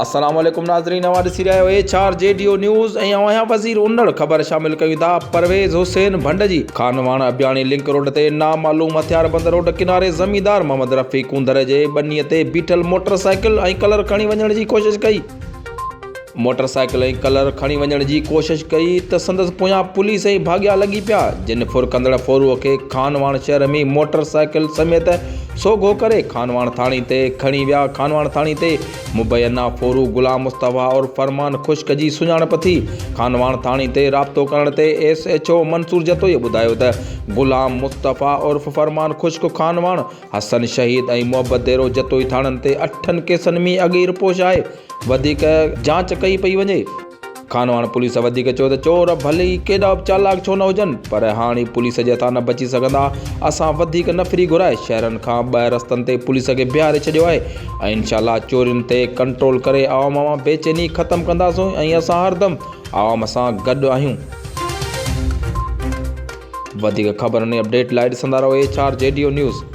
السلام عليڪم ناظرين اوهان ڏسي رهيا آهيو H R G D O news ۽ آئون آهيان وزير انڙ خبر شامل ڪيون ٿا پرويز حسين ڀنڊ جي خانواهڻ ابياڻي لنڪ روڊ تي نامعلوم هٿياربند روڊ ڪناري زميندار محمد رفيع ڪونڌر جي ٻني تي بيٺل موٽر سائيڪل ۽ ڪلر کڻي وڃڻ جي ڪوشش ڪئي موٽر سائيڪل ۽ ڪلر کڻي وڃڻ جي ڪوشش ڪئي ته سندس پويان پوليس ۽ ڀاڳيا لڳي پيا جن ڦر ڪندڙ ڦوروء کي خانواهڻ شهر ۾ موٽر سائيڪل سميت سوگهو ڪري خانواهڻ ٿاڻي تي کڻي ويا خانواهڻ ٿاڻي تي مبينا ڦورو غلام مصطفيٰ عرف فرمان خشڪ جي سڃاڻپ ٿي خانواهڻ ٿاڻي تي رابطو ڪرڻ تي S H O Mansoor Jatoi ٻڌايو ته غلام مصطفيٰ عرف فرمان خشڪ خانواهڻ حسن شهيد ۽ محبت ديرو جتوئي ٿاڻن تي اٺن ڪيسن ۾ اڳ ئي رپوش آهي، وڌيڪ جاچ ڪئي پئي وڃي. خانواهڻ پوليس وڌيڪ چيو ته چور ڀلي ڪيڏا به چالاڪ ڇو نه هجن پر هاڻي پوليس جي هٿان نه بچي سگهندا، اسان وڌيڪ نفري گهرائي شهرن کان ٻاهر رستن تي پوليس کي بيهاري ڇڏيو آهي ۽ انشاء الله چورين تي ڪنٽرول ڪري عوام مان بيچيني ختم ڪنداسون ۽ اسان هردم عوام سان گڏ آهيون. وڌيڪ خبرن ۽ اپڊيٽ لاء ڏسندا رهو H R G D O news.